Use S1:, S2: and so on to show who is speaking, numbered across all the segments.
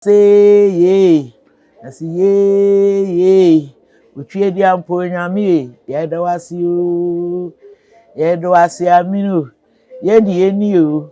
S1: Se yee, na se yee yee, Otweaduampɔ Onyame e, yɛda wo ase oo, yɛda wo ase amen o, yɛn de yɛn ni o.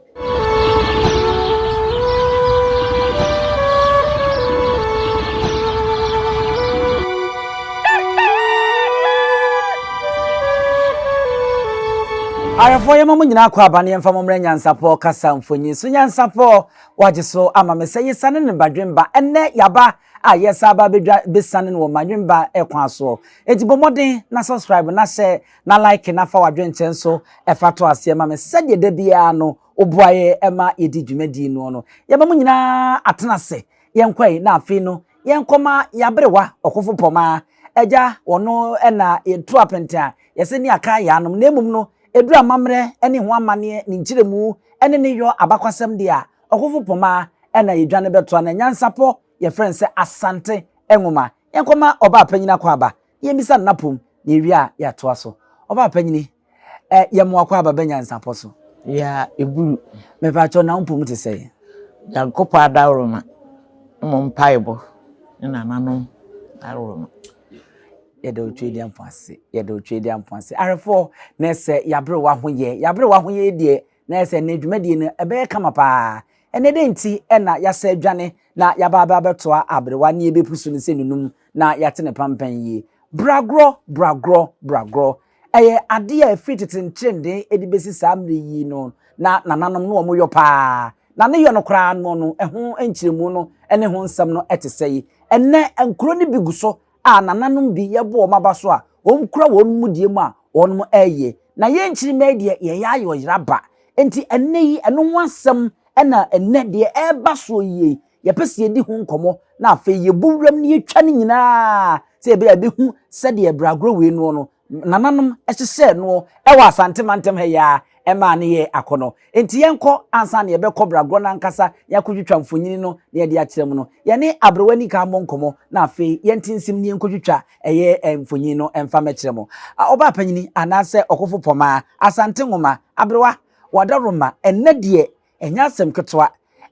S2: Ahwɛfoɔ yɛma mo nyinaa kɔ aba ne yɛmfa mo mmerɛ nyansapɔ kasa mfonyin so nyansapɔ Wɔagye so ama me sɛ yesiane no badwemba. Ɛnnɛ yɛaba a yɛresan aba abɛdwa besiane no wɔ madwemba kwan soɔ. Enti bɔ mmɔden na subscribe na hyɛ na like na fa w'adwenkyerɛ nso fa to aseɛ ma me sɛdeɛ da biara no woboa yɛn ma yɛdi dwumadie noɔ no. Yɛma mo nyinaa atena ase yɛnkɔ yi na afei no yɛnkɔma yɛaberewa ɔkofo pɔmaa agya wɔno na yɛtu apenten a yɛsɛ ne aka yɛanom na mmom no Ɛduru amammerɛ ne ho amanneɛ, ne nkyerɛmu ne ne yɔ abakwasɛm deɛ a, ɔkofo poma na yɛdwane bɛtoa no. Nyansapɔ yɛfrɛ no sɛ Asante nwoma. Yɛnkɔma ɔbaapanyini akwaaba na yɛmmisa no n'apom na yɛwie a yɛatoa so. Ɔbaapanyini, ɛ, yɛ mo akwaaba bɛ nyansapɔ so.
S1: Ya eburu.
S2: Mepakyɛw, na wo mpom te sɛn?
S1: Nyankopɔn adaworoma ne mo mpaebɔ ne nananom adaworoma.
S2: Yɛda Otwedeampɔn ase. Yɛda Otwedeampɔn ase. Ahwɛfoɔ, na ɛsɛ yɛaberewa ho yɛ. Yɛaberewa ho yɛ deɛ, na ɛsɛ nnɛ dwumadie no ɛbɛyɛ kama paa. Ɛnɛ dɛn nti na yɛasɛ adwane na yɛaba aba abɛtoa aberewa ne yɛbɛpusu no sɛ nunum na yɛate ne pampan yie. Bragorɔ, bragorɔ, bragorɔ. Ɛyɛ adeɛ a ɛfiri tete nkyerɛnee de bɛsi saa mmerɛ yi no na nananom no wɔn yɔ paa. Na ne yɔ no koraa no no ɛho nkyerɛmu no ne ho nsɛm no te sɛi. Ɛnnɛ nkuro no bi gu so a nananom bi yɛbɔ wɔn aba so a wɔn kura wɔn mudie mu a wɔn reyɛ. Na yɛn nkyirimma yi deɛ yɛyɛ ayɛ ɔyera ba. Nti ɛnnɛ yi ɛno ho asɛm na ɛnnɛ deɛ ɛreba soɔ yie yɛpɛ sɛ yɛdi ho nkɔmmɔ na afei yɛbɔ wuram na yɛtwa ne nyinaa sɛ yɛbɛyɛ a yɛbɛhu sɛdeɛ bragorɔ wei noɔ no nananom hyehyɛɛ noɔ wɔ Asante mantam ha yi ara ɛmaa no yɛɛ akɔnnɔ. Enti yɛnkɔ ansa na yɛbɛkɔ bragorɔ no ankasa na yɛakɔtwitwa mfonini no na yɛde akyerɛ mu no, yɛne aberewa Nika mmɔ nkɔmmɔ na afei yɛnte nsem na yɛnkɔtwitwa ɛyɛ mfonini no mfa mmɛkyerɛ mo. Ɔbaa panyini anaasɛ ɔkofo pɔmaa, Asante nwoma, aberewa, wadaworoma, ɛnnɛ deɛ ɛnyɛ asɛm ketewa,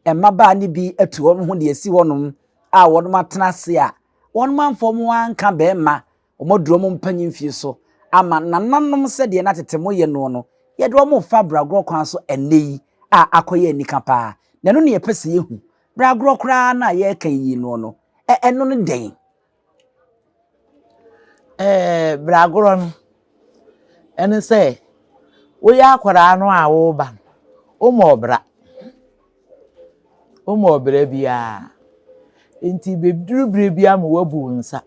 S2: mmabaa no bi atu wɔn ho de asi hɔnom a wɔnom atena ase a wɔnom amfa wɔn anka bɛɛma Wɔaduru wɔn mpanyin mfie so ama nananom sɛdeɛ na tete moyɛ noɔ no, yɛde wɔn refa bragorɔ kwan so ɛnnɛ yi a akɔyɛ anika paa. Na ɛno na yɛpɛ sɛ yɛhu. Bragorɔ koraa no a yɛreka yi noɔ no, ɛ ɛno ne dɛn?
S1: Ɛɛ, bragorɔ no, ɛne sɛ woyɛ akwadaa no a woreba no, woma ɔbra. Wommɔ ɔbra biara. Enti bɛduru berɛ bi ama woabu wo nsa.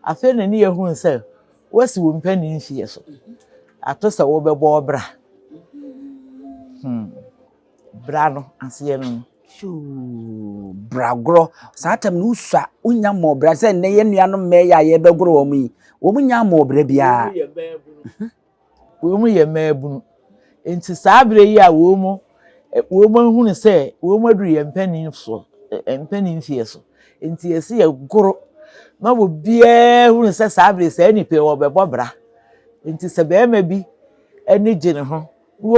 S1: Afei na ne yɛhunu sɛ woasi wo mpanin mfeɛ so. Ato sɛ wobɛbɔ ɔbra. Hmm. Bra no aseɛ no no.
S2: Hyoo, bragorɔ. Saa tam no wosua, wonya mmɔ ɔbra sɛ nnɛ yɛn nuanom mmɛɛ yi a yɛbɛgoro wɔn yi, wɔn nya mmɔ ɔbra biara.
S1: Wɔn yɛ mmaabunu. Enti saa berɛ yi a wɔn wɔahunu sɛ wɔaduru yɛn mpanin soɔ, mpanin mfeɛ so, enti yɛsi yɛgoro ma obiara hunu sɛ saa berɛ saa nipa yi wɔbɛbɔ bra. Enti sɛ barima bi ani gye ne ho na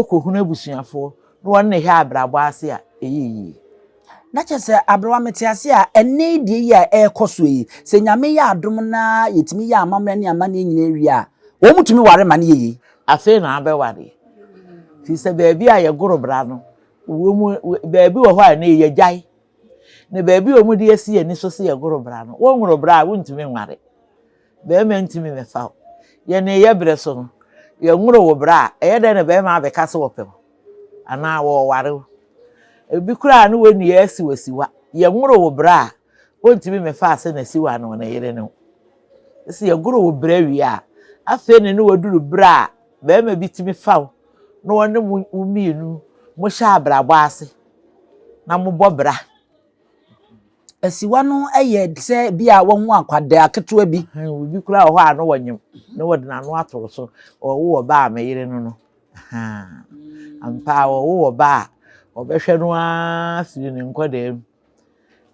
S1: wɔkɔhunu abusuafoɔ na wɔne no hwɛ abrabɔ ase a, ɛyɛ yie.
S2: Na kyerɛ sɛ aberewa mete ase a ɛnnɛ yi deɛ yi a ɛrekɔ soɔ yi, sɛ Nyame yɛ adom na yɛtumi yɛ amammerɛ ne amanneɛ nyinaa wie a, wɔn tumi ware ma no yɛ yie.
S1: Afei na abɛwareɛ. Firi sɛ baabi a yɛgoro bra no, wɔn baabi wɔ hɔ a ɛnnɛ yɛgyae. Na baabi a wɔde asi yɛn ani so sɛ yɛgoro bra no, wongoro bra a wontumi nware. Barima ntumi mmɛfa wo. Yɛn yɛ berɛ so no, yɛnworo wo bra a, ɛyɛ dɛn na barima abɛka sɛ wɔpɛ wo anaa wɔreware wo? Ebi koraa ne wɔn nnua asi wo asiwa. Yɛnworo wo bra a, wɔntumi mmɛfa sɛ n'asiwa no ne yere ne wo. Sɛ yɛgoro wo bra wie a, afei na ne waduru berɛ a barima bi tumi fa wo na ɔne mo mmienu mohyɛ abrabɔ ase na mobɔ bra.
S2: Asiwa no yɛ sɛ bi a wahu akwadaa ketewa bi.
S1: Obi koraa wɔ hɔ a na wɔnyem na wɔde n'ano ato wo so, ɔwo wɔ ba a me yere no no. Ampa a ɔwo wɔ ba a ɔbɛhwɛ no ara firi ne nkwadaa mu.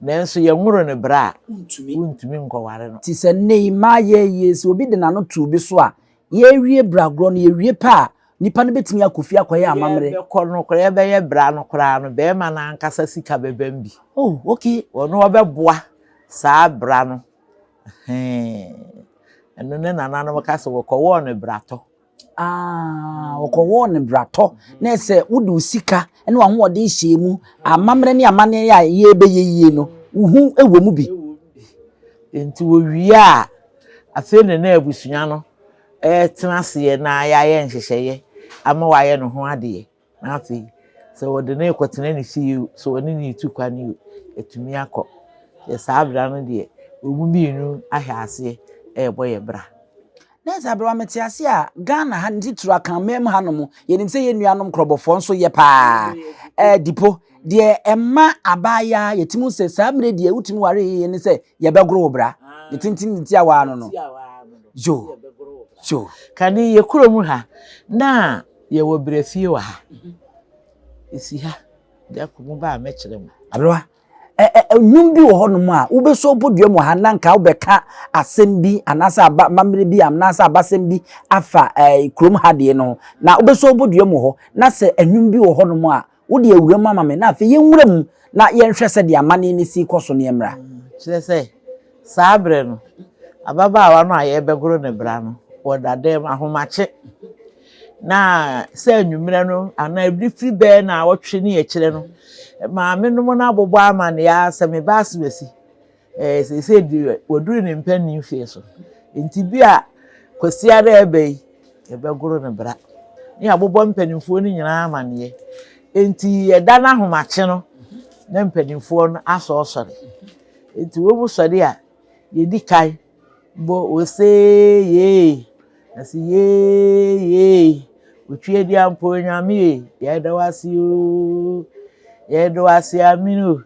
S1: Nanso yɛnworo no berɛ a, wontumi nkɔware no.
S2: Te sɛ nnɛ yi mmaa yɛ yie sɛ obi de n'ano to obi so a, yɛrewie bragorɔ no yɛwie pɛ a Nipa no bɛtumi akɔ fie akɔyɛ amammerɛ.
S1: Yɛbɛkɔ no koraa, yɛbɛyɛ bra no koraa no, barima no ankasa sika bɛbam bi.
S2: Oh, okay.
S1: Ɔno ɔbɛboa saa bra no. Ɛhɛn. Ɛno ne nananom ka sɛ wɔkɔwɔɔ no bratɔ.
S2: Ah, wɔkɔwɔɔ no bratɔ. Na sɛ wode wo sika ne w'ahoɔden hyɛɛ mu, amammerɛ ne amanneɛ a yɛbɛyɛ yie no, wo ho wɔ mu bi.
S1: Nti wɔwie a, afei na na abusua no retena aseɛ na yɛayɛ nhyehyɛeɛ ama wayɛ ne ho adeɛ. Na afei, sɛ wɔde no rekɔtena ne fie o, sɛ wɔne no retu kwan o, atumi akɔ. Yɛ saa bra no deɛ, wɔn mmienu ahwɛ aseɛ rebɔ yɛ bra.
S2: Na sɛ aberewa mete ase a, Ghana ha ne titiriw Akanman mu hanom, yɛnim sɛ yɛn nuanom nkorɔbɔfoɔ nso yɛ paa. Ɛɛ Dipo, deɛ ɛma abaayaa yɛtumi hu sɛ saa mmerɛ deɛ wotumi ware yie ne sɛ yɛbɛgoro wo bra. Ne tenten ne tiawa ano no. Yo, yo.
S1: Kane yɛ kurom ha na yɛwɔ brɛfie wɔ ha. Ɛsi ha. Da ko mo ba a mɛkyerɛ mo.
S2: Aberewa, nnwom bi wɔ hɔnom a wobɛsɔ bɔ dua mu ha na nka wobɛka asɛm bi anaasɛ aba amammerɛ bi anaasɛ abasɛm bi afa kurom ha deɛ no ho na wobɛsɔ bɔ dua mu hɔ na sɛ nnwom bi wɔ hɔnom a wode awura mu ama me na afei yɛnwura mu na yɛnhwɛ sɛdeɛ amanneɛ no si kɔ so ne yɛmmra.
S1: Kyerɛ sɛ, saa berɛ no, ababaawa no a yɛrebɛgoro ne bra no, ɔda dɛm ahomakye. Na sɛ anwummerɛ no anaa ɛbere firi bɛyɛ naawɔtwe ne akyire no, maame nom no abobɔ amanneɛ ara sɛ me ba asomasi. Ɛɛ seesei deɛ waduru ne mpanin mfeɛ so. Nti bi a Kwasiada a ɛreba yi, yɛbɛgoro no bra. Ne yɛabobɔ mpanimfoɔ no nyinaa amanneɛ. Nti yɛda no ahomakye no, na mpanimfoɔ no asɔresɔre. Nti wɔn sɔre a, yɛdi kan bɔ ose yee, ase yee yee, Otweaduampɔ Nyame e, yɛda wo ase oo, yɛda wo ase amen o.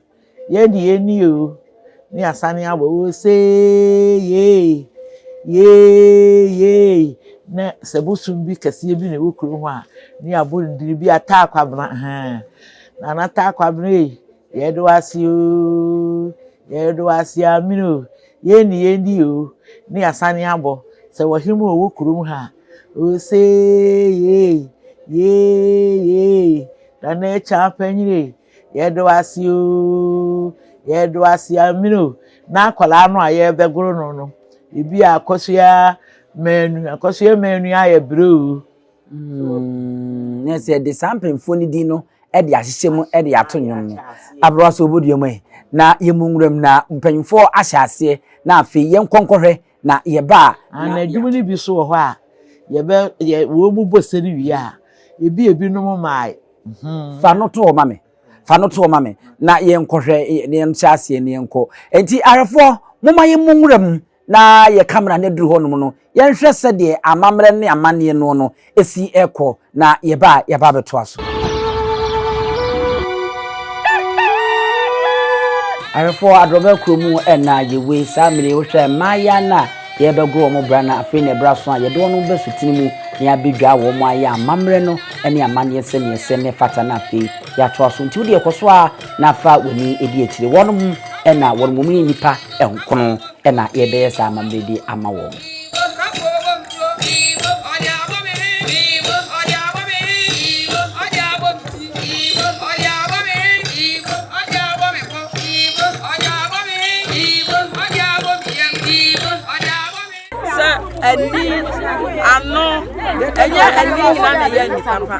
S1: Yɛn de yɛn ni o, ne yɛasane abɔ ose yee, yee yee, na sɛ bosom bi kɛseɛ bi na ɛwɔ kuro hɔ a, ne yɛabɔ no dini bi a taa kwabena hɛn, nana taa kwabena ei, yɛde wo ase o, yɛde wo ase amene o, yɛn de yɛn ni o, ne yɛasane abɔ, sɛ wɔhema ɔwɔ kurom ha a, ose yee, yee yee, nana akya panyin ei, Yɛda wo ase oo, yɛda wo ase amene o. Na akwadaa no a yɛrebɛgoro no no, ebi a akɔsoa mmienu, akɔsoa mmienu ayɛ brɛ o.
S2: Mm, na sɛ yɛde saa mpanyinfoɔ no din no de ahyehyɛ mu de ato nnwom no. Aberewa sɛ ɔbɔdua mu ɛ, na yɛmu nwuram na mpanyinfoɔ ahyɛ aseɛ na afei yɛnkɔ nkɔhwɛ na yɛba
S1: a. Na adwuma no bi so wɔ hɔ a, yɛbɛ yɛ wɔn mu bɔ sɛ no wie a, ebi ebinom maae.
S2: Fa no to hɔ ma me. Fa no to hɔ ma me na yɛnkɔhwɛ na yɛnhyɛ aseɛ na yɛnkɔ. Enti ahwɛfoɔ, momma yɛmmɔ nwura mu na yɛ kamera no aduru hɔnom no, yɛnhwɛ sɛdeɛ amammerɛ ne amanneɛ noɔ no si rekɔ na yɛba a yɛaba abɛtoa so. Ahwɛfoɔ, Adorɔbɛ kuro mu na yɛwɔ yi. Saa mmerɛ yi wohwɛ mmaayewa no a yɛrebɛgoro wɔn bra no afei na ɛberɛ aso a yɛde wɔn ba sutene mu na yɛabɛdwa wɔn ayɛ amammerɛ no ne amanneɛ sɛdeɛ ɛsɛ ne ɛfata na afei yɛatoa so. Nti wo deɛ kɔ so ara na fa w'ani di akyire. Wɔnom na wɔn wɔn yɛ nnipa nkono na yɛrebɛyɛ saa amammerɛ di ama wɔn.
S3: Sɛ ani, ano, ɛnyɛ ani nyinaa na ɛyɛ ani papa.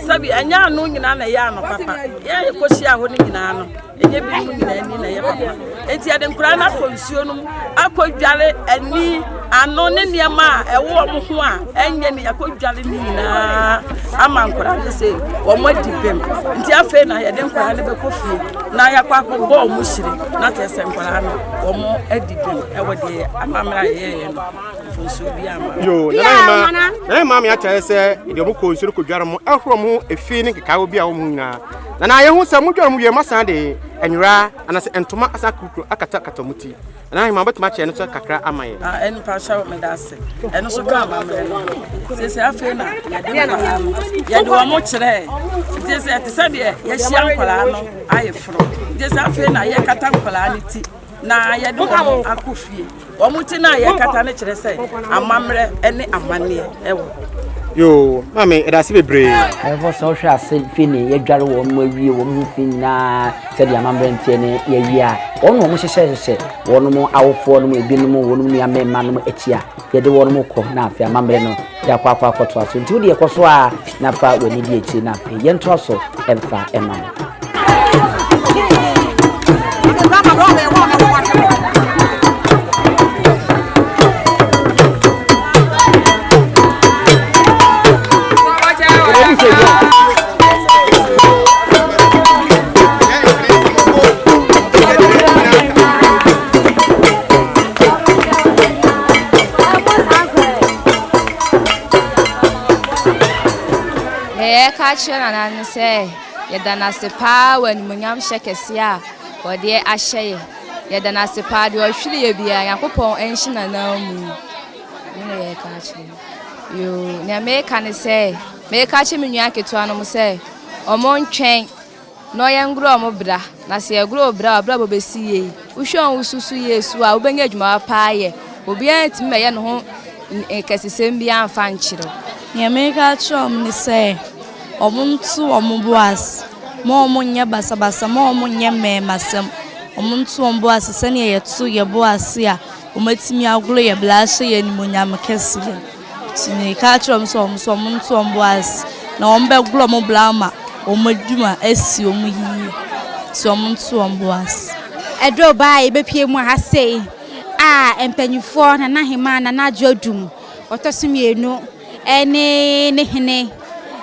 S3: Sɛbi ɛnyɛ ano nyinaa na ɛyɛ ano papa. Yɛn a yɛkɔhyia hɔ no nyinaa no, ɛnyɛ binom nyinaa ani na ɛyɛ papa. Enti yɛde nkwadaa no akɔ nsuo no mu akɔdware ani, ano ne nneɛma a ɛwɔ wɔn ho a ɛnyɛ ne yɛakɔdware ne nyinaa ama nkwadaa no sɛ wɔn adi bem. Nti afei na yɛde nkwadaa no bɛkɔ fie na yɛakɔ akɔbɔ wɔn hyire na kyerɛ sɛ nkwadaa no wɔn adi bem ɛwɔ deɛ amammerɛ a yɛyɛeɛ no mfonsuo bi ama.
S4: Yo, nana ma nana ma me akyerɛ sɛ deɛ wɔn kɔ nsuo no kɔdware mo ɛhoro mo efi ne nkekaawa bi a wɔn ho nyinaa. Nana yɛn ho sɛ mo dware mo wie mo asan de nwera anaasɛ ntoma asan kurukuru akatakata mo ti. Nana ahema wobɛtumi akyerɛ no so kakra ama yɛn.
S3: Ah, ɛno pa hyɛ meda ase. Ɛno so ka amammerɛ no. Sese afei na yɛde nkwadaa no yɛde wɔn kyerɛ. Nti sɛ ɛte sɛ deɛ yɛahyia nkwadaa no ayɛ foro. Nti sɛ afei na yɛkata nkwadaa no ti na yɛde wɔn akɔ fie. Wɔn ti no a yɛkata no kyerɛ sɛ amammerɛ ne amanneɛ wɔ hɔ.
S4: Yoo, maame, yɛda ase bebree.
S2: Ɛfɔ sɛ wohwɛ ase fi ne yɛdware wɔn mu awie wɔn ho fi nyinaa sɛdeɛ amammerɛ nteɛ ne yɛwie a, wɔn na wɔn hyehyɛ hyehyɛ wɔn awofoɔ nom ebinom wɔn nua mmarima nom akyi a yɛde wɔn kɔ na afei amammerɛ no yɛakɔ akɔ akɔtoa so. Nti wo deɛ kɔ so a na fa w'ani di akyire na afei yɛntoa so mfa mma wo.
S5: Deɛ yɛreka akyerɛ Nana ne sɛ yɛda no ase paa wɔ animuonyam hyɛ kɛseɛ a ɔde ahyɛ yɛ. Yɛda no ase paa deɛ ɔhwere yɛ biara Nyankopɔn nhyɛ n'ananmu. Ɛno na yɛreka akyerɛ no. Yoo, nea meka ne sɛ meka akyerɛ me nua nketewa nom sɛ ɔmo ntwɛn Na ɔyɛ ngorɔ ɔmo bra, na sɛ yɛgorɔ wo bra a, w'abrabɔ bɛsi yie. Wohwɛ wo ho so so yie so a, wobɛnya adwuma papa ayɛ. Obiara ntumi mmɛyɛ ne ho kɛsesɛm biara mfa nkyerɛ wo.
S6: Nea mereka akyerɛ wɔn ne sɛ, wɔnto wɔn bo ase, mma wɔnnyɛ basabasa, mma wɔnnyɛ mmarimasɛm. Wɔnto wɔn bo ase sɛnea yɛto yɛn bo ase a wɔatumi agoro yɛn bra ahyɛ yɛn animuonyam kɛseɛ no. Nti meka akyerɛ wɔn sɛ wɔn nso wɔnto wɔn bo ase na wɔbɛgoro wɔn bra ama wɔn adwuma asi wɔn yie. Nti wɔnto wɔn bo ase.
S7: Ɛduru baa a yɛbɛpue mu ha sei a mpanimfoɔ Nana Hemaa Nana Adwo Adum ɔtɔ so mmienu ne ne hene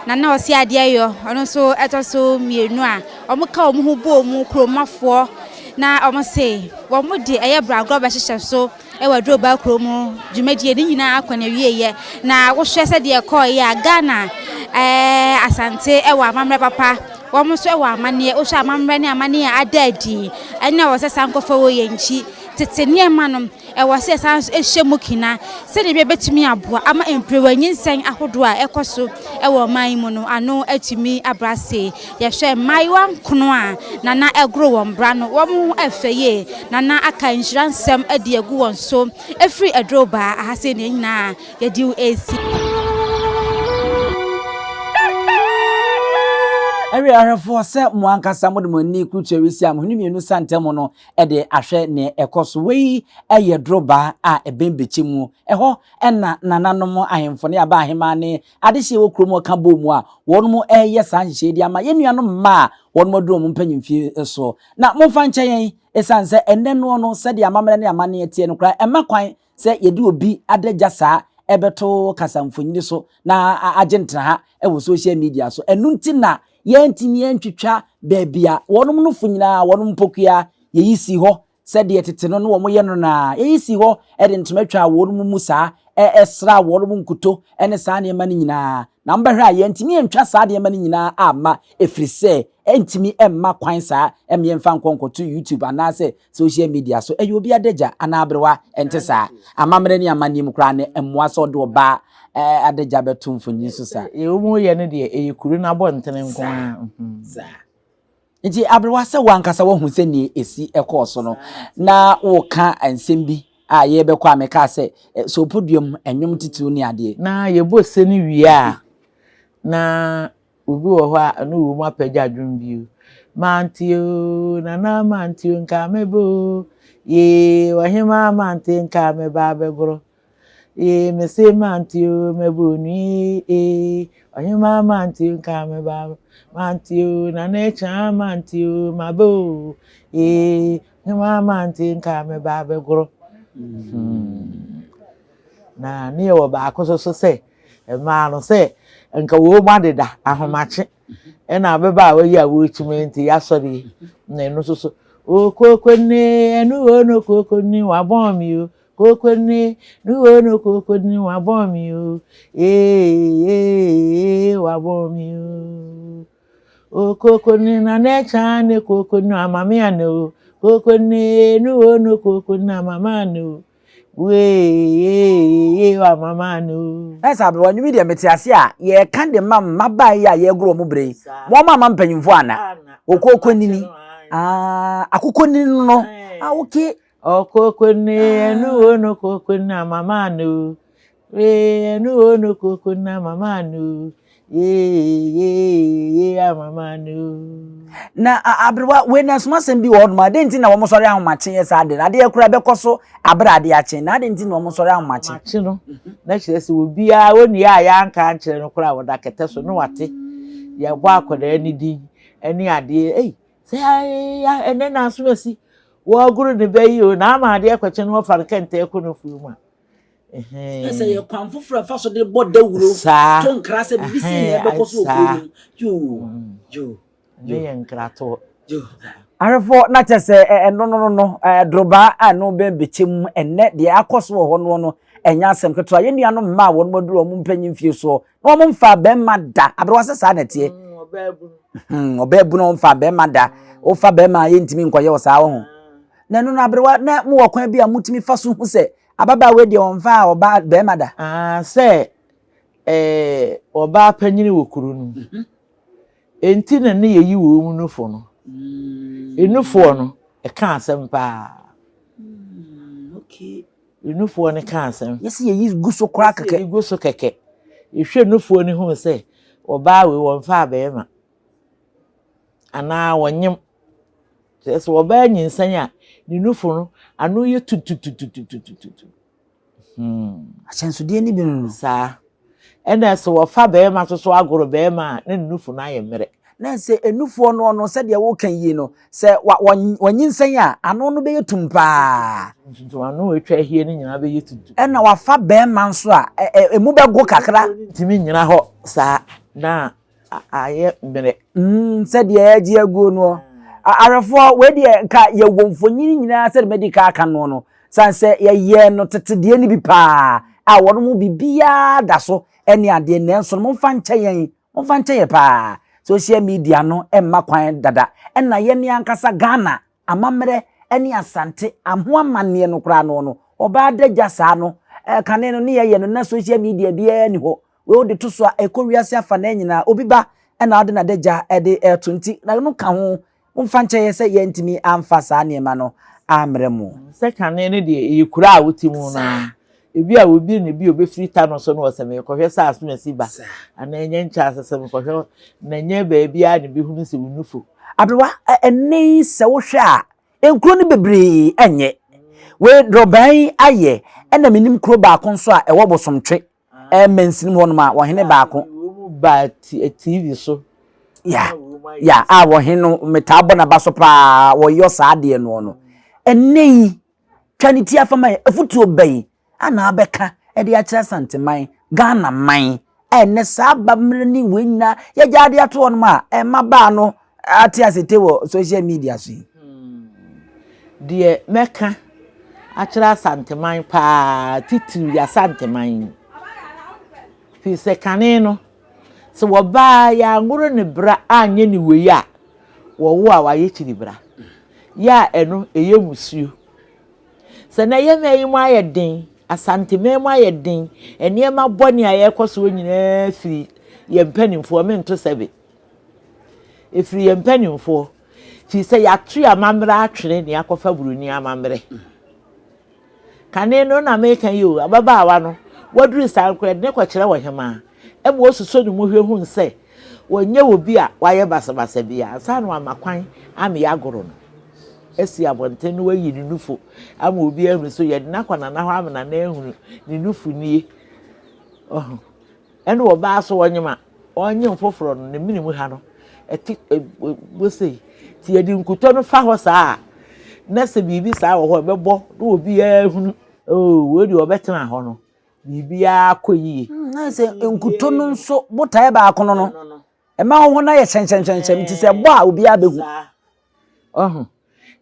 S7: Nana Ɔse Adeɛyɔ ɔno nso ɛtɔ so mmienu a wɔka wɔn ho bɔɔ mu kuromafoɔ na wɔse wɔn de ɛyɛ bragorɔ bɛhyehyɛ so wɔ Adurobaa kuro mu dwumadie no nyinaa akɔ n'awieɛ. Na wohwɛ sɛdeɛ ɛkɔeɛ a, Ghana ɛɛ Asante wɔ amammerɛ papa, wɔn nso wɔ amanneɛ. Wohwɛ amammerɛ ne amanneɛ a ada adi, ɛne ɛwɔ sɛ saa nkurɔfoɔ wɔ yɛn akyi. Tete nneɛma no, ɛwɔ sɛ yɛsan nso hyɛ mu kina sɛdeɛ ɛbɛyɛ bɛtumi aboa ama mperewa nyinsɛn ahodoɔ a ɛkɔ so wɔ ɔman yi mu no ano atumi aba ase. Yɛhwɛ mmaayewa nkono a na na ɛgoro wɔn bra no, wɔn ho ɛfɛ yie, na na aka nhyira nsɛm adi agu wɔn so ɛfiri aduro baa aha sei na yɛn nyinaa yɛde wo ɛresi.
S2: Ɛwɛ ahwɛfoɔ sɛ mo ankasa mode mo ani kurukyɛ resi a mo hwene mmienu sa ntam no de ahwɛ nea ɛkɔ so. Wei yɛ dorobaa a ɛbɛn bɛkyɛ mu. Ɛhɔ na nananom ahemfo ne aba ahemaa ne Adehye a ɛwɔ kurom a ɔka bɔɔ mu a wɔreyɛ saa nhyehyɛe yi de ama yɛn nuanom mmaa a wɔaduru wɔn mpanyimfie so. Na momfa nkyɛ yɛn, esiane sɛ ɛnnɛ noɔ no, sɛdeɛ amammerɛ ne amanneɛ teɛ no koraa, ɛmma kwan sɛ yɛde obi adagya saa bɛto kasamfonin so na agye ntenaha wɔ social media so. Ɛno nti na yɛantumi antwitwa baabi a wɔn nofo nyinaa, wɔn mpokua, yɛyi sii hɔ Sɛdeɛ tete no na wɔyɛ no no ara. Yɛyi sii hɔ de ntoma twaa wɔn mu saa, sraa wɔn nkuto ne saa nneɛma no nyinaa. Na mobɛhwɛ a, yɛantumi antwa saa nneɛma no nyinaa amma, ɛfiri sɛ ɛntumi mma kwan saa mma yɛmfa nkɔ nkɔto YouTube anaasɛ social media so. Ɛyɛ obi adagya anaa aberewa? Ɛnte saa. Amammerɛ ne amanneɛ mu koraa no, ɛmmoa sɛ wɔde ɔbaa adagya bɛto mfonini so saa.
S1: Deɛ wɔyɛ no deɛ, ɛyɛ kuro no abɔntene nko ara.
S2: Saa. Nti aberewa sɛ w'ankasa woahu sɛdeɛ ɛsi kɔɔ so no na woka nsɛm bi a yɛrebɛkɔ a mekaa sɛ soopoduam nnwom titiriw ne adeɛ.
S1: Na yɛbɔ se no wie a, na obi wɔ hɔ a ɔne wɔ mu apagya dwom bio. Mante o, nana mante o, nka mɛba o, yee, ɔhemaa mante nka mɛba abɛgorɔ. Ee mese mante o mɛbɔ onui ee ɔhemaa mante o nka mɛba mante o nana akyaa mante o maba o ee ɔhemaa mante nka mɛba abɛgorɔ. Hmm. Na ne yɛwɔ baako so so sɛ mmaa no sɛ nka wɔn mu adeda ahomakye ɛna abɛba a wɔyi a wɔrekyim nti yɛasɔre yi na ɛno nso so okoko ne ɛno wɔ no koko ne wabɔn mi o Koko ni, ni wo no koko ni wabɔ mi o, ee ee wabɔ mi o. O koko ni na ne cha ne koko ni amame ane o, koko ni ni wo no koko ni amame ane o, wee ee amame ane o.
S2: Na sɛ aberewa nnwom yi deɛ mete ase a yɛka de ma mmabaa yi a yɛregoro wɔn berɛ yi wɔn ama mpanyinfoɔ ana okooko nini ah akokɔ nini no ah okay.
S1: Ɔkoko ne ɛnu wo no koko na mama no. Wee ɛnu o no koko na mama no yee yee yee a mama no.
S2: Na aberewa wei na ɛsoma asɛm bi wɔ hɔnom adɛn nti na wɔn sɔre ahomakye yɛ saa de na adeɛ koraa bɛkɔ so abere adeɛ akye na adɛn nti na wɔn sɔre ahomakye.
S1: Ahomakye no na kyerɛ sɛ obiara onua a yɛanka ankyerɛ no koraa wɔda kɛtɛ so na wate yɛbɔ akwadaa ne din ne adeɛ ei sɛ ɛnɛ na asom asi wɔagoro ne bɛ yi o na ama adeɛ kɔkye no wɔfa no kɛntɛn kɔ no fuo mu a.
S2: Ɛsɛ yɛ kwan foforɔ ɛfa so de bɔ dawuro to nkra sɛ biribi sei na ɛbɛkɔ so wɔ kuro no mu. Yoo, yoo,
S1: Ne yɛ nkratoɔ.
S2: Yoo. Ahwɛfoɔ na kyɛ sɛ ɛno no no no dorobaa a ɛno bɛn bɛkyɛ mu ɛnnɛ deɛ akɔ so wɔ hɔ noɔ no ɛnyɛ asɛm ketewa. Yɛn nuanom mmaa a wɔn aduru wɔn mpanyin mfie soɔ na wɔn mfaa bɛrima da. Aberewa sɛ saa na ɛteɛ. Ɔbaa bunu ɔmfaa bɛrima da. Wofa bɛrima a yɛntumi nkɔyɛ wɔ saa wɔ ho. Na ɛno no aberewa na mowɔ kwan bi a motumi fa so hu sɛ Ababaawa yi deɛ ɔmfaa ɔbaa bɛrima da.
S1: Ah, sɛ eh, ɔbaa panyini wɔ kuro no mu. Mhm. Enti na ne yɛyi wɔn mu nufo no. Mm. Enufoɔ no, ɛka asɛm paa.
S2: Mm, okay.
S1: Enufoɔ no ka asɛm.
S2: Yɛsi yɛyi gu so koraa kɛkɛ.
S1: Yɛyi gu so kɛkɛ. Yɛhwɛ nufoɔ no hu sɛ ɔbaa wei wɔmfaa bɛrima. Anaa wɔnyem. Kyerɛ sɛ ɔbaa nyinsɛn a, ne nufu no, ano yɛ tututututututu.
S2: Hmm. Ahyɛnsodeɛ no bi no no.
S1: Saa. Ɛna sɛ wɔfa bɛrima nso so agoro bɛrima a, na ne nufu no ayɛ mmerɛ.
S2: Na sɛ enufoɔ no no sɛdeɛ woka yie no, sɛ wɔnyinsɛn a, ano no bɛyɛ tum paa.
S1: Tuntum ano a atwa ahie no nyinaa bɛyɛ tuntum.
S2: Ɛna wafa bɛrima nso a, emu bɛgo kakra.
S1: Ntumi nyina hɔ saa na ayɛ mmerɛ.
S2: Mm, sɛdeɛ ɛregye aguo noɔ. Awerɛfoɔ, wei deɛ nka yɛwɔ mfonini nyinaa sɛdeɛ madi ka aka noɔ no. Sane sɛ yɛyɛɛ no tete deɛ no bi paa a wɔn mu biribiara da so ne adeɛ nanso no momfa nkyɛ yɛn, momfa nkyɛ yɛ paa. Social media no mma kwan dada. Ɛna yɛn ankasa Ghana amammerɛ ne Asante ho amanneɛ no koraa no no, ɔbaa da gya saa no, kane no ne yɛyɛ no na social media biara ni hɔ. Wei wode to so a, ɛkɔ wiase afanaa nyinaa. Obi ba na wode n'adagya de reto nti, na ɛno ka ho. Momfa nkyɛ yɛn sɛ yɛantumi amfa saa nneɛma no ammrɛ mo.
S1: Sɛ kane no deɛ, ɛyɛ kuro a wote mu no ara. Ebi a obi na ebi a obefiri ta no so na ɔsɛ merekɔhwɛ sɛ asomasi ba anaa ɛnyɛ nkyɛ ase sɛ mekɔhwɛ na ɛnyɛ baabiara na ebehunu sɛ wo nufu.
S2: Aberewa, ɛnnɛ yi sɛ wohwɛ a, nkuro no bebree nyɛ. Wei drɔbaa yi ayɛ, ɛna menim kuro baako nso a ɛwɔ Bosomtwe. Mansin hɔnom a ɔhene baako.
S1: Wɔn ba TV so.
S2: Ya ya a ɔhene no metaa bɔ n'aba so paa wɔyɔ saa adeɛ noɔ no. Ɛnnɛ yi twa ne ti afa ma yɛ afutuo bɛn ana abɛka de akyerɛ Asanteman, Ghana man a ɛnnɛ saa abammerɛ ne wei nyinaa yɛgya ade ato hɔnom a mmabaa no ate asete wɔ social media so yi.
S1: Deɛ mɛka akyerɛ Asanteman paa titiriw yɛ Asanteman yi. Firi sɛ kane no, sɛ wɔbaa yɛanworo ne bra anyɛ ne wei a, wɔwo a wayɛ kyiri bra. Yɛ a ɛno ɛyɛ musuo. Sɛ na yɛ man yi mu ayɛ den, Asanteman mu ayɛ den, nneɛma bɔne a ɛrekɔ soɔ nyinaa firi yɛn mpanimfoɔ, mento sɛbe. Ɛfiri yɛn mpanimfoɔ. Firi sɛ yɛato yɛn amammerɛ atwene na yɛakɔfa buroni amammerɛ. Kane no na meka yi o, ababaawa no, waduru saa nko yɛde ne kɔkyerɛ ɔhemaa ma ɔsosɔ ne mu hwɛ hunu sɛ wɔnyɛ obi a wayɛ basabasa bi ansa na wama kwan ama yɛagoro no asi abɔnten na wayi ne nufo ama obi ahunu so yɛde no akɔ nana hɔ ama nana ahunu ne nufo nie. Ɔho. Ɛna ɔbaa so ɔnyem a, ɔnyem foforɔ no, ne mene mu ha no, ɛte bɔ sei. Nti yɛde nkutɔ no fa hɔ saa a, na sɛ biribi saa wɔ hɔ a, ɛbɛbɔ na obiara hunu. Oo, wei deɛ ɔbɛtena hɔ no, biribiara kɔ yie.
S2: Hmm, na sɛ nkuto no nso botaeɛ baako no no, ɛma wo ho no ayɛ hyɛnhyɛnhyɛnhyɛm nti sɛ ɛbɔ a obiara bɛhu.
S1: Ɔho.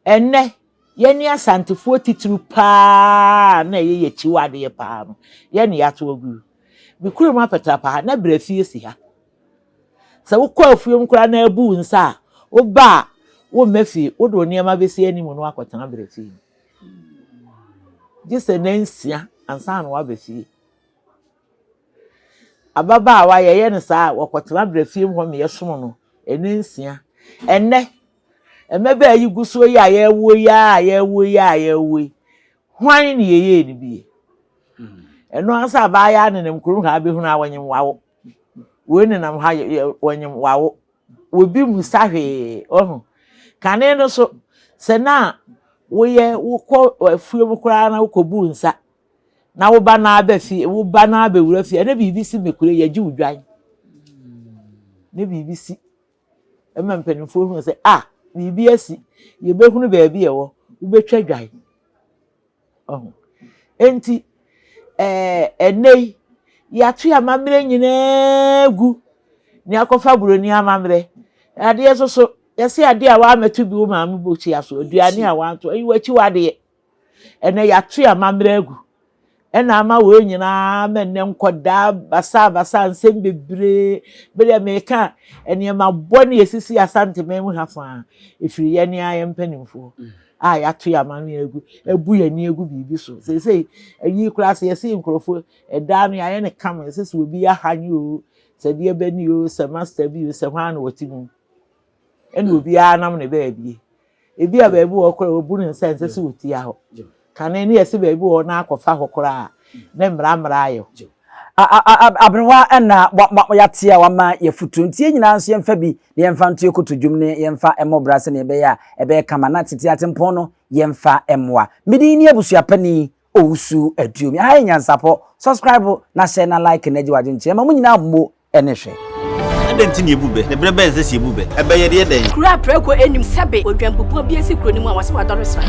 S1: Ɛnnɛ, yɛne Asantefoɔ titiriw paa na ɛyɛ yɛn akyiwadeɛ paa no, yɛn na yɛato agu. Me kurom apɛtrapa ha, na brɛfie si ha. Sɛ wokɔ afuom koraa na abu wo nsa a, woba a, womma fie, wode wo nneɛma bɛsi anim na woakɔtena brɛfie mu. Gye sɛ nnansia ansa na woaba fie. Ababaawa yɛyɛ no saa a, wɔkɔtena brɛfie mu hɔ ma yɛsom no nnansia. Ɛnnɛ, mmabaa yi gu soɔ yi a yɛrewoɔ yi a yɛrewoɔ yi a yɛrewoɔ yi, hwan na yɛyɛɛ no bie? Ɛno ara sɛ abaayaa nenam kurom ha abɛhunu a wɔnyem wawo. Wei nenam ha wɔnyem wawo. Obi mmisa hwee, wahu. Kane no so, sɛ na woyɛ wokɔ afuom koraa na wokɔbu nsa na wo ba no aba fie, wo ba no abɛwura fie, ɛna biribi si mekure yɛgye wo dwan. Ne biribi si. Ɛma mpanimfoɔ hunu sɛ, ah, biribi asi, yɛbɛhunu baabi ɛwɔ, wobɛtwa dwan. Ɔho. Enti, ɛɛ, ɛnnɛ yi, yɛato yɛn amammerɛ nyinaa gu na yɛakɔfa buroni amammerɛ. Adeɛ nso so, yɛse adeɛ a woammɛto bi wo maame bokyia so, aduane a woanto, ɛyi w'akyiwadeɛ. Ɛnnɛ yɛato yɛn amammerɛ agu. Ɛna ama wei nyinaa ma nnɛ nkɔdaa basabasa nsɛm bebree. Bere meka nneɛma bɔne a esisi Asanteman mu ha faa, ɛfiri yɛn ara yɛn mpanimfoɔ a yɛato yɛn amammerɛ agu, abu yɛn ani agu biribi so. Seesei ayi koraa sɛ yɛse nkurɔfoɔ ɛdaa no yɛayɛ no kama, ɛsɛ sɛ obi yɛ ha nye o, sɛ deɛ bɛni o, sɛ master bi o, sɛ hwan na wɔte mu. Ɛna obiara nam ne baabie. Ebi a baabi wɔ hɔ koraa wɔbu ne nsa ɛnsɛ sɛ wɔtia hɔ. Kane ne yɛse baabi wɔ hɔ na akɔfa hɔ koraa ne mmara mmara ayɛ hɔ.
S2: Aberewa na yɛate a wama yɛafutuo nti yɛn nyinaa nso yɛmfa bi na yɛmfa nto yɛn kotodwom ne yɛmfa mmɔ bra sɛdeɛ ɛbɛyɛ a ɛbɛyɛ kama na tete atempɔn no yɛmfa mmoa. Me din ne Abusuapanin Owusu Aduomi. Aha yɛ Nyansapɔ. Subscribe na hyɛ na like na gye w'adwenkyerɛ ma mo nyinaa mmo ne hwɛ.
S8: Adɛn nti na yebu bɛ? Na berɛ bɛn na ɛsɛ sɛ yebu bɛ? Ɛbɛ yɛ deɛ dɛn?
S9: Kuro a prako nnim sɛbe odwanbubuo bi asi kuro no mu a wɔse wadɔre sra.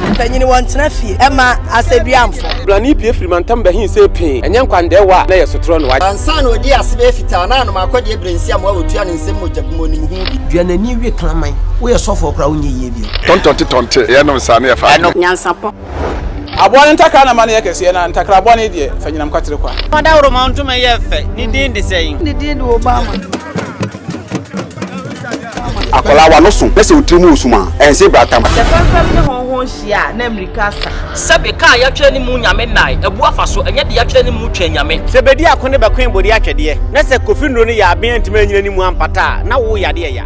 S10: Mpanyini wɔntena fie ɛma asɛduamfo.
S4: Blani pue firi mantam bɛhe see pee, ɛnyɛ nkwandɛɛwa a na ɛyɛ sotorɔ no.
S11: Ansa na ɔdii ase bɛyɛ fitaa na anom akɔdeɛ berɛ nsi amoa wɔtua ne nsam mogya bi ma ɔnim ho bi.
S12: Dua n'ani we kraman. Woyɛ sɔfoɔ koraa wonyɛ yie bio.
S13: Tɔntɔnte tɔnte, yɛnom saa na yɛfa adwene.
S9: Nyansapɔ.
S14: Aboa no ntakra na ma no yɛ kɛseɛ, na ntakra bɔne deɛ, fa nyinam kwatere kwa.
S15: Ɔdawuroma ntoma yɛ fɛ, ne din de sɛn?
S3: Ne din de Obama.
S16: Akwadaa w'ano so na sɛ wo tiri mu wɔ sum a, ɛnse bratam.
S3: Sɛ fɛmfɛm ne hɔnhɔn hyia a, na mmirika asa.
S17: Sɛbe, ka a yɛatwerɛ ne mu Nyame nnae, abu afa so, ɛnyɛ deɛ yɛatwerɛ ne mu Twɛn Nyame.
S4: Sɛ bedi ako ne bɛkoe bode atwɛdeɛ, na sɛ Kofi nnuro no yɛ aben antumi anyina ne mu ampata a, na wo yadeɛ ya.